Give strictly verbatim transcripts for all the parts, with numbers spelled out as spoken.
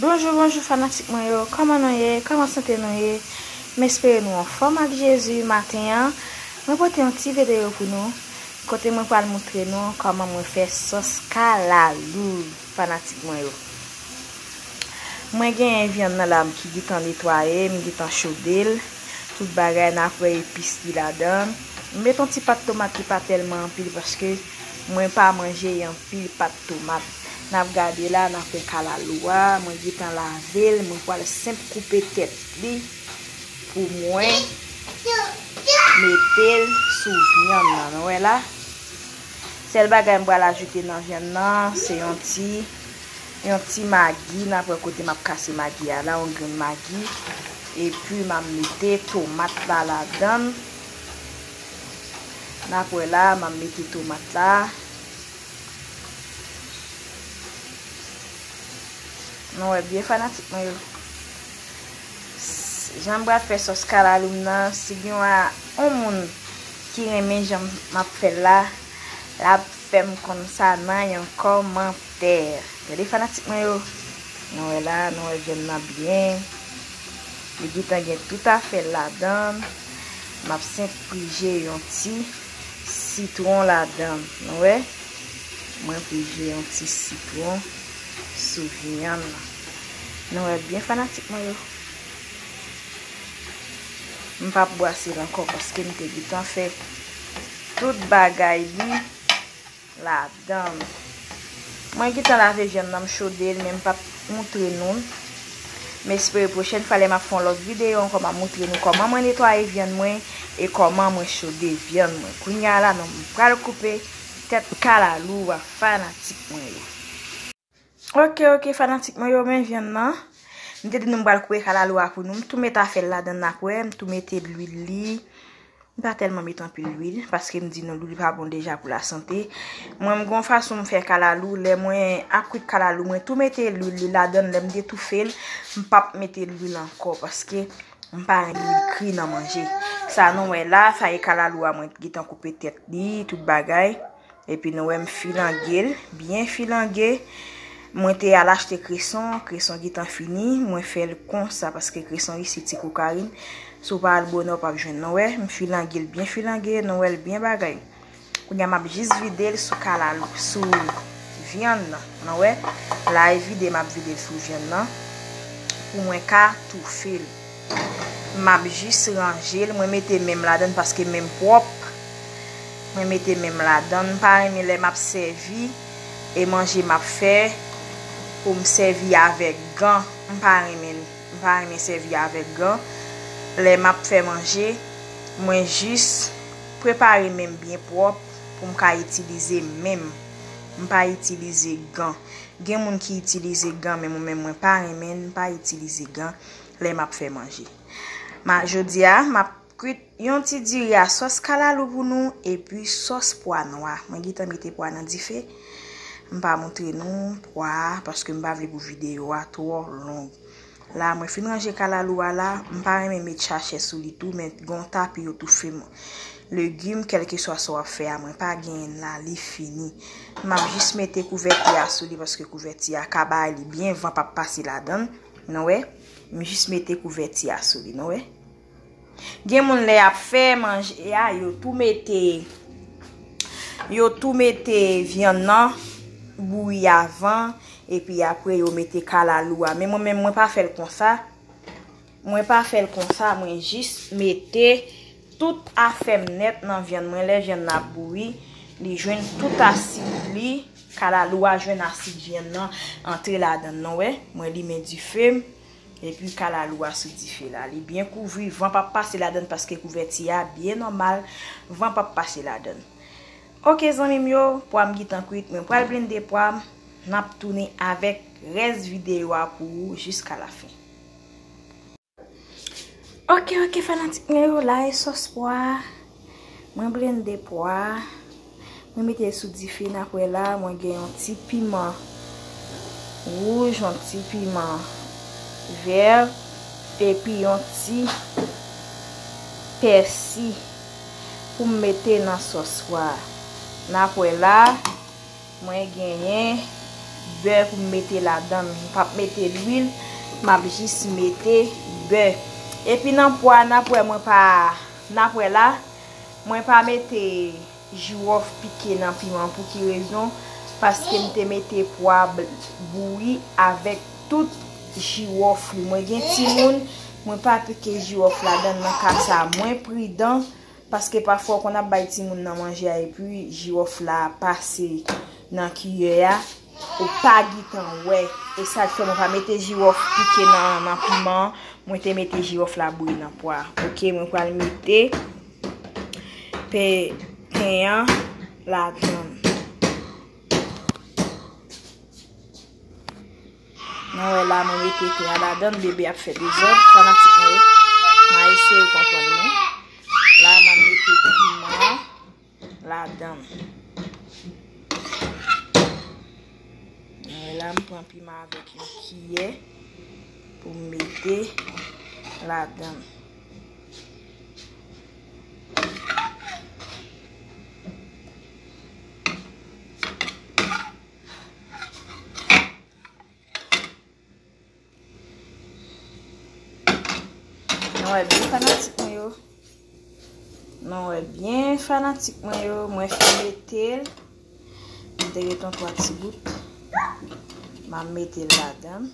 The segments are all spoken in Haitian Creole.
Bonjou, bonjou fanatik mwen yo, kòman nou ye? Kòman sante nou ye? M espere nou anfòm ak Jezi. Maten an, mwen pote yon ti videyo pou nou, kote mwen pral montre nou kòman mwen fè sòs kalalou, fanatik mwen yo. Mwen genyen vyann nan la ki gentan netwaye, m gentan chode l, tout bagay, n ap wè epis li ladan. M met yon ti pat tomat, li pa tèlman anpil paske mwen pa manje anpil pat tomat. N ap gade la, n ap wè kalalou a, mwen gentan lave l, mwen pral senp koupe tèt li pou mwen mete l sou vyann nan, nou wè la. Sèl bagay m pral ajoute nan vyann nan, se yon ti, yon ti magi, n ap wè kote m ap kase magi a la, yon grenn magi. Epi m ap mete tomat la ladan l. N ap wè la, m ap mete tomat la. Nou wè byen fanatik mwen yo. S- Jan m pral fè sòs kalalou m nan, si gen yon, yon moun ki renmen jan m ap fè l la, l ap fè m konn sa nan yon kòmantè. Gade fanatik mwen yo. Nou wè la, nou wè vyann nan byen. Li gentan gen tout afè l ladan l. M ap senp prije yon ti sitwon ladan l. Nou wè? Mwen prije yon ti sitwon sou vyann nan. Nou wè byen fanatik mwen yo. M p ap bwase l ankò paske m te gentan fè tout bagay li ladan l. Mwen gentan lave vyann nan, m chode l, men m p ap moutre nou l. M espere pwochèn fwa lè m ap fè yon lòt videyo ankò, m ap moutre nou kòman mwen netwaye vyann mwen e kòman mwen chode vyann mwen. Kounye a la, non, m pral koupe tèt kalalou a fanatik mwen yo. Ok, ok, fanatik mwen yo, men vyann nan. M te di nou m pral koupe kalalou a pou nou. M tou met afè l ladan l, n ap wè, m tou mete lwil li. M pa tèlman met anpil lwil, paske m di nou lwil pa bon deja pou lasante. Mwen, m gon fason m fè kalalou, lè mwen ap kwit kalalou, mwen tou mete lwil li ladan l, lè m detoufe l, m p ap mete lwil ankò, paske m pa renmen lwil kri nan manje. Sa nou wè la, sa e kalalou a, mwen gentan koupe tèt li, tout bagay. Epi nou wè m filange l, byen filange. Mwen te al achte kreson, kreson gentan fini, mwen fè l konsa paske kreson isit se kokayin. Si w pa al bonè, w p ap jwenn. Nou wè, m filange l byen filange, nou wè l byen bagay. Kounye a m ap jis vide l sou kalalou, sou vyann nan. Nou wè, la e vide m ap vide l sou vyann nan pou mwen ka toufe l. M ap jis ranje l, mwen mete men m ladan l paske men m pwòp. Mwen mete men m ladan l, m pa renmen lè m ap sèvi e manje m ap fè pou m sèvi avèk gan. M pa renmen, m pa renmen sèvi avèk gan. Lè m ap fè manje, mwen jis prepare men m byen pwòp pou m ka itilize men m. M pa itilize gan. Gen moun ki itilize gan, men mwen menm mwen pa renmen, m pa itilize gan lè m ap fè manje. Ma, jodi a, m ap kwit yon ti diri a sòs kalalou pou nou, epi sòs pwa nwa. Mwen gentan mete pwa nan dife. M pa montre nou pwa a, paske m pa vle pou videyo a twò long. La, mwen fin ranje kalalou a la, m pa renmen met chachè sou li tou, men gon tapi yo toufe m. Legim, kèlkeswa sa w ap fè a, mwen pa genyen la, li fini. M ap jis mete kouvèti a sou li, paske kouvèti a ka bay li byen, van p ap pase ladan l. Nou wè? M jis mete kouvèti a sou li, nou wè? Gen moun lè y ap fè manje a, yo tou mete, yo tou mete vyann nan bouyi avan, epi apre yo mete kalalou a. Men mwen menm, mwen pa fè l konsa. Mwen pa fè l konsa, mwen jis mete tout afè m nèt nan vyann mwen. Lè vyann nan ap bouyi, li jwenn tout asid li, kalalou a jwenn asid vyann nan antre ladan l, nou wè. Mwen limen dife m. Epi kalalou a sou dife la. Li byen kouvri, van p ap pase ladan l paske kouvèti a byen nòmal, van p ap pase ladan l. Ok, zanmi m yo, pwa m gentan kwit, mwen pral blende pwa m, n ap tounen avèk rès videyo a pou ou jiska lafen. Ok, ok, fanatik mwen yo, la e sòs pwa a. Mwen blende pwa a. Mwen mete l sou dife, n ap wè la, mwen gen yon ti piman wouj, yon ti piman vè, epi yon ti pèsi pou m mete nan sòs pwa a. N ap wè la, mwen genyen bè pou m mete ladan l. M p ap mete lwil, m ap jis mete bè. Epi nan pwa, n ap wè mwen pa, n ap wè la, mwen pa mete jiwòf pike nan piman. Pou ki rezon? Paske m te mete pwa bl-, bouyi avèk tout jiwòf li. Mwen gen timoun, mwen pa pike jiwòf ladan l. Nan ka sa, mwen pridan, paske pafwa w konn ap bay timoun nan manje a, epi jiwòf la pase nan kiyè a, ou pa gentan wè. E sa k fè mwen pa mete jiwòf pike nan, nan piman an. Mwen te mete jiwòf la bouyi nan pwa. Oke, mwen pral mete pe, pen an ladan l. Nou wè la, mwen mete pen an ladan l, bebe ap fè dezòd, fanatik mwen yo. N a eseye konprann mwen. La, m ap mete piman an ladan l. Nou wè la, m pran piman avèk yon kiyè pou m mete ladan l. Nou wè byen fanatik mwen yo. Nou wè byen fanatik mwen yo. Mwen fin mete l. M te ret yon twa ti bout. M ap mete l ladan l.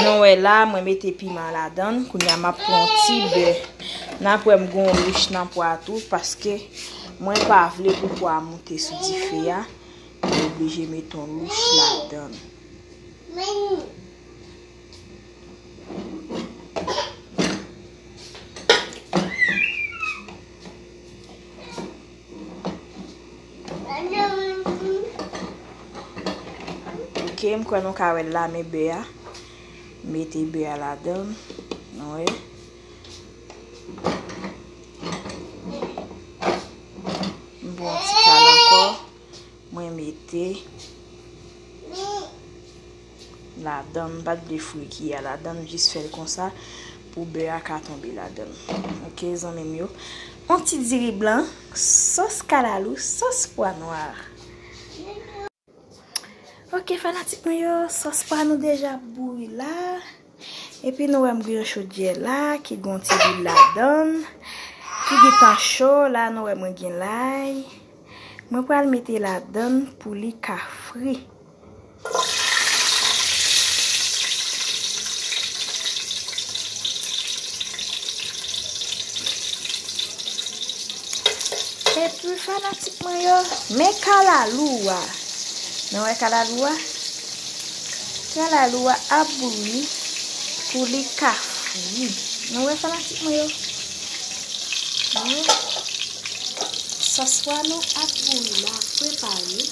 Nou wè la, mwen mete piman ladan l. Kounye a, m ap pran yon ti bè. N ap wè m gen yon louch nan pwa a tou, paske mwen pa vle pou pwa a moute sou dife a. Mwen oblije mete yon louch ladan l. Ok, m kwè nou ka wè l la, men bè a. Mete bè a ladan l. Nou wè. M pran yon ti kal ankò. Mwen mete ladan l, m pa t vle fouye kiyè a ladan l, m jis fè l konsa pou bè a ka tonbe ladan l. Ok, zanmi m yo. Yon ti diri blan, sòs kalalou, sòs pwa nwa. Ok, fanatik mwen yo, sòs pwa nou deja bouyi la. Epi nou wè m gen yon chodyè la ki gen yon ti lwil ladan l, ki gentan cho la, nou wè mwen gen lay. Mwen pral mete ladan l pou li ka fri. Epi fanatik mwen yo, men kalalou a. Nou wè kalalou a? Kalalou a ap bouyi pou li ka fri. Nou wè fanatik mwen yo? Nou wè? Sòs pwa nou ap bouyi la, prepare.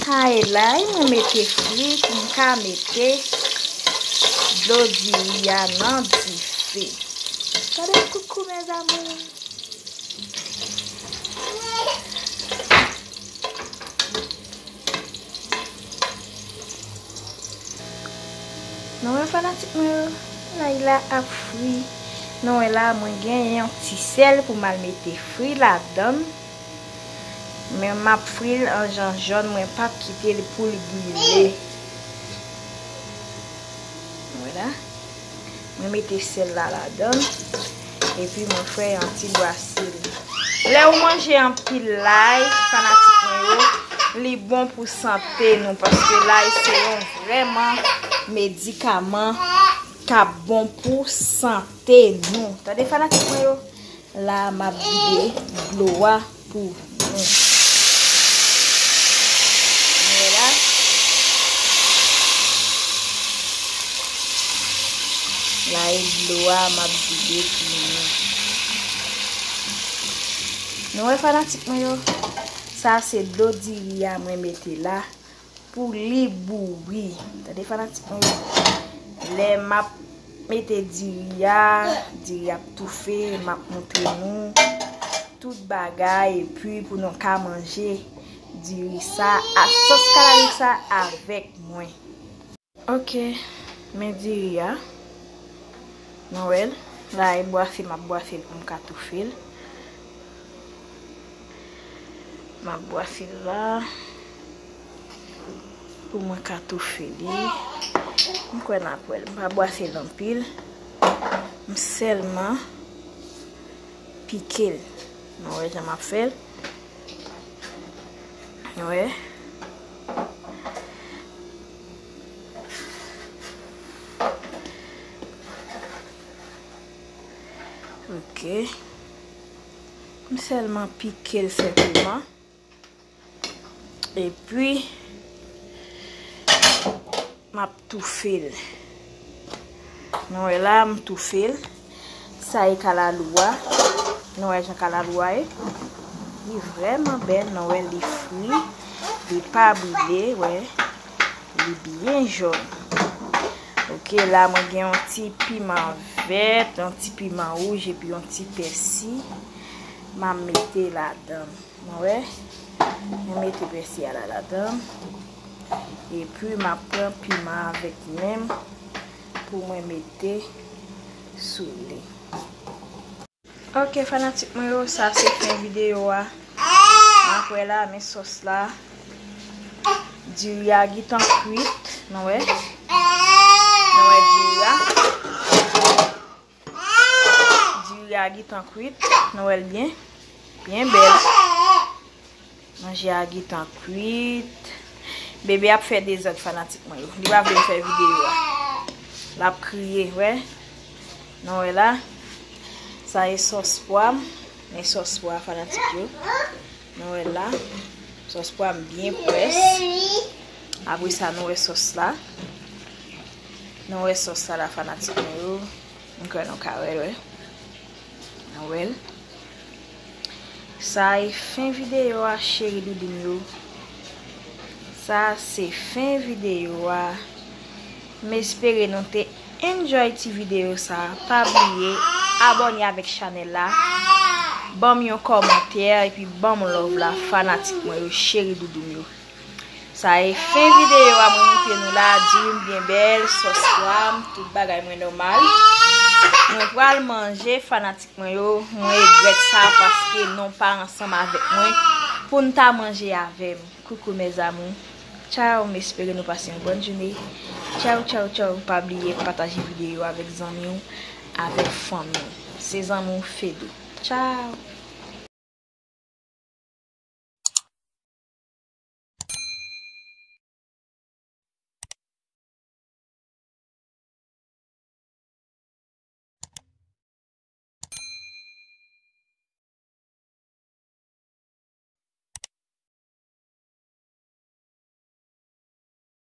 Kay la, mwen mete fri pou m ka mete dlo diri a nan dife. Tande koukou, mes amours. Nou wè fanatik mwen yo, lay la ap fri. Nou wè la, mwen gen yon ti sèl pou m al mete fri ladan l. Men m ap fri l an jan jòn, mwen p ap kite l pou l brile. Vwala. Mwen mete sèl la ladan l. Epi mwen fè yon ti bwase l. Lè ou manje anpil lay, fanatik mwen yo, li bon pou sante nou, paske lay se yon vrèman medikaman k ap bon pou sante nou. Tande fanatik mwen yo? La, m ap vide dlo a pou nou. Nou wè la? La e dlo a, m ap vide pou nou. Nou wè fanatik mwen yo? Sa se dlo diri a mwen mete la. Pou li bouyi. Tande fanatik mwen yo. Lè m ap mete diri a, diri ap toufe, m ap montre nou tout bagay, epi pou nou ka manje diri sa ak sòs kalalou sa avèk mwen. Ok, men diri a. Nou wè l. La, e bwase m ap bwase l pou m ka toufe l. M ap bwase l la pou mwen ka toufe li. M kwè n ap wè l. M pa bwase l anpil. M sèlman pike l. Nou wè jan m ap fè l. Nou wè. Ok. M sèlman pike l senpleman. Epi, m ap toufe l. Nou wè la, m toufe l. Sa e kalalou a. Nou wè jan kalalou a ye. Li vrèman bèl, nou wè li fri. Li pa brile, wè. Li byen jòn. Ok, la mwen gen yon ti piman vèt, yon ti piman wouj, epi yon ti pèsi. M a mete ladan. Nou wè, mwen mete pèsi a la ladan. Epi, m ap pran piman avèk men m pou mwen mete sou li. Ok, fanatik mwen yo, sa se fen videyo a. N ap wè la, men sòs la. Diri a gentan kwit, nou wè. Nou wè diri a. Diri a gentan kwit, nou wè l byen. Byen bèl. Manje a gentan kwit. Bebe ap fè dezòd, fanatik mwen yo. Li pa vle m fè videyo a. L ap kriye, wè. Nou wè la. Sa e sòs pwa m. Men sòs pwa, fanatik yo. Nou wè la. Sòs pwa m byen près. Apre sa, nou wè sòs la. Nou wè sòs la la, fanatik mwen yo. M kwè nou ka wè l, wè. Nou wè l. Sa e fen videyo a, cheri doudou m yo. Sa se fen videyo a. M espere nou te enjoy ti videyo sa. Pa bliye abòne avèk chanèl la. Ban m yon kòmantè epi ban m love la, fanatik mwen yo, cheri doudou m yo. Sa e fen videyo a, mwen montre nou la, diri m byen bèl, sòs pwa m, tout bagay mwen nòmal. Mwen pral manje, fanatik mwen yo, mwen regrèt sa paske nou pa ansanm avèk mwen pou n ta manje avè m. Coucou mes amours. Tchao, m espere nou pase yon bòn jounen. Tchao, tchao, tchao. Pa bliye pataje videyo avèk zanmi w, avèk fanmi w. Se zanmi w Fedou. Tchao.